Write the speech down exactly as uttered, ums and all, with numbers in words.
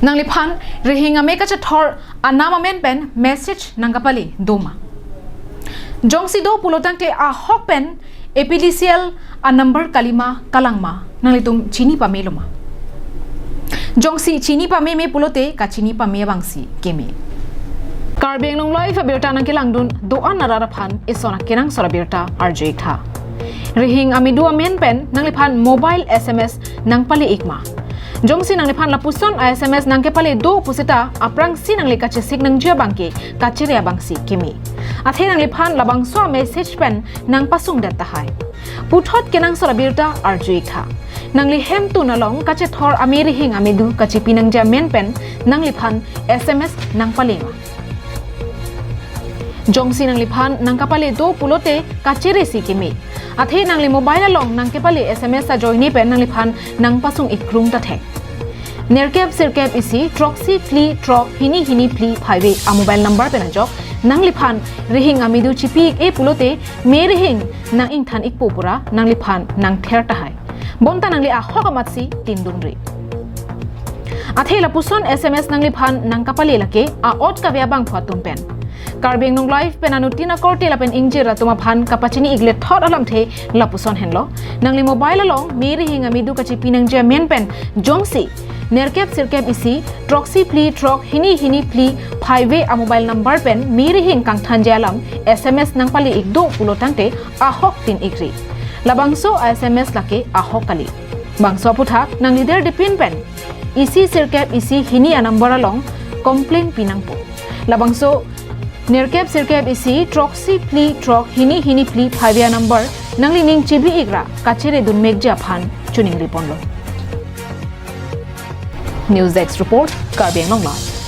Nangliphan rihing ame kachethor anam amen pen message nangkapale doma? Jongsi do pulo tangte ahok pen A P D C L a number kalima kalangma nanglitum chini pame loma? Jongsi chini pameme pulote kachini pame abangsi keme. Karbi Anglong Live abirta nangkelangdun do-an arat aphan eson akenangsot abirta arju-ik tha. Rihing ame do amen pen nangliphan mobile S M S nangpale-ik ma? Jongsi nangliphan lapuson a S M S nangkepale do pusita aphrangsi nangli kachesik nangji abangke kachere abangsi keme. Athe nangliphan labangso a message pen nangpasungdet tahai. Puthot kenangsot abirta arju-ik tha. Nangli hemtun along kachethor ame rihing ame do kachepi nangji amen pen nangliphan S M S nangpale ma? Jongsi nangliphan nangkapale do pulote kachere si keme. Athe nangli mobile along nangkepale S M S ajoine pen nangliphan nangpasung-ik krung ta thek. Nerkep sirkep isi throksi phli throk hini hini phli phaive a mobile number pen ajok nangliphan rihing ame do chipi-ik-e pulote me rihing nang-ingthan-ikpo pura nangliphan nangther tahai. Bonta nangli ahok amatsi tindunri. Athe lapuson S M S nangliphan nangkapale lake a-ot kave abangphu atum pen. Karbi Anglong Live pen anuttin akorte lapen ingjir atum aphan kapachini-ik lethot alamthe lapuson henlo. Nangli mobile along me rihing ame do kachepi nangji amen pen jongsi nerkep sirkep isi throksi phli throk hini hini phli phaive a mobile number pen me rihing kangthanji alam S M S nangpale-ik do pulo tangte ahok tin-ikri. Labangso a S M S lake ahok kali. Bangso aphuthak nangli derdepin pen isi sirkep isi hini a number along complain pi nangpo. Labangso nerkep sirkep isi throksi phli throk hini hini phli phaive a number nanglining chibi-ik ra kachere dunmekji aphan choningri ponlo. News Desk Report, Karbi Anglong Live.